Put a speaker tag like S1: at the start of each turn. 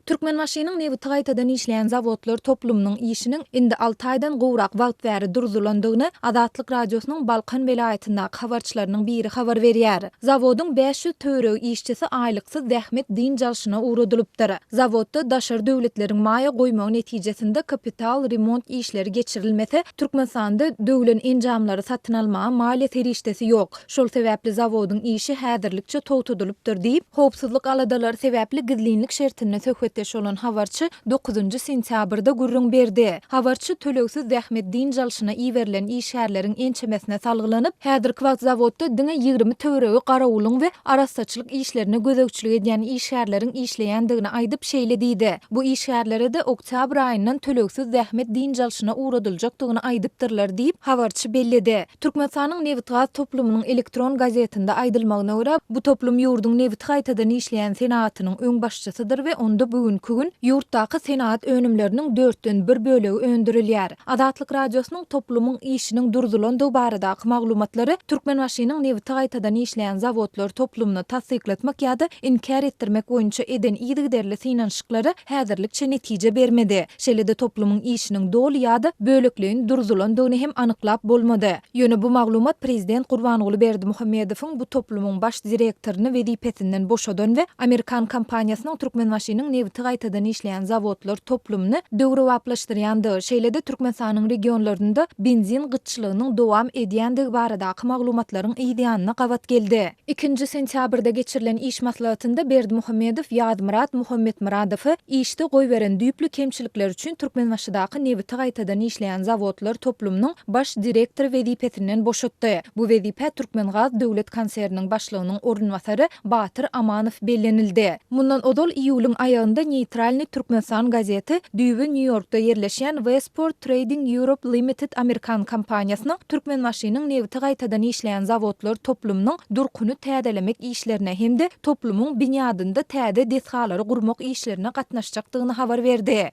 S1: Türkmenbaşynyň nebiti gaýtadan işleýän zawodlar toplumynyň işiniň indi alty aýdan gowrak wagt bäri durzulandygyny Azatlyk Radiosynyň Balkan welaýatyndaky habarçylarynyň biri habar berýär. Zawodyň 500 töweregi işçisi aýlyksyz zähmet dynç alşyna ugradylypdyr. Zawodda daşary döwletleriň maýa goýmagy netijesinde kapital remont işleri geçirilmese, Türkmenistanda döwlen enjamlary satyn almaga maliýe serişdesi ýok. Şol sebäpli zawodyň işi häzirlikçe togtadylypdyr diýip, howpsuzlyk aladalary sebäpli gizlinlik şertinde söhbetdeş bolan habarçy dokuzynjy sentýabrda gürrüň berdi. Habarçy tölegsiz zähmet dynç alşyna iberilen işgärleriň ençemesine salgylanyp, häzirki wagt zawodda diňe 20 töweregi garawulyň we arassaçylyk işlerine gözegçilik edýän işgärleriň işleýändigini aýdyp, şeýle diýdi, Bu işgärlere-de oktýabr aýyndan tölegsiz zähmet dynç alşyna ugradyljakdygyny aýdypdyrlar diýip, habarçy belledi. Türkmenistanyň nebitgaz toplumynyň elektron gazetinde aýdylmagyna görä, bu toplum ýurduň nebiti gaýtadan işleýän senagatynyň öňbaşçysydyr we onda bu günki gün ýurtdaky senagat önümleriniň dörtden bir bölegi öndürilýär. Azatlyk Radiosynyň toplumyň işiniň durzulandygy baradaky maglumatlary Türkmenbaşynyň nebiti gaýtadan işleýän zawodlar toplumyny tassyklatmak ýa-da inkär etdirmek boýunça eden yzygiderli synanyşyklary häzirlikçe netije bermedi. Şeýle-de toplumyň işiniň doly ýa-da bölekleýin durzulandygyny hem anyklap bolmady. Ýöne bu maglumat prezident Gurbanguly Berdimuhamedowyň bu toplumyň baş direktoryny wezipesinden boşadan we amerikan kompaniýasynyň Türkmenbaşynyň nebiti gaýtadan işleýän zawodlar toplumyny döwrebaplaşdyrýandygy, şeýle-de Türkmenistanyň regionlarynda benzin gytçylygynyň dowam edýändigi baradaky maglumatlaryň yzýanyna gabat geldi. Ikinji sentýabrda geçirilen iş maslahatynda Berdimuhamedow Ýazmyrat Muhammetmyradowy işde goýberen düýpli kemçilikleri üçin Türkmenbaşydaky nebiti gaýtadan işleýän zawodlar toplumynyň baş direktory wezipesinden boşatdy. Bu wezipä Türkmengaz döwlet konserniniň başlygynyň orunbasary Batyr Amanow bellenildi. Mundan ozal iýulyň aýagynda Neýtralnyý Türkmenistan gazeti düýbi Nýu-Ýorkda ýerleşýän Westport Trading Europe Limited amerikan kompaniýasynyň Türkmenbaşynyň nebiti gaýtadan işleýän zawodlar toplumynyň durkuny täzelemek işlerine hem-de toplumyň binýadynda täze desgalary gurmak işlerine gatnaşjakdygyny habar berdi.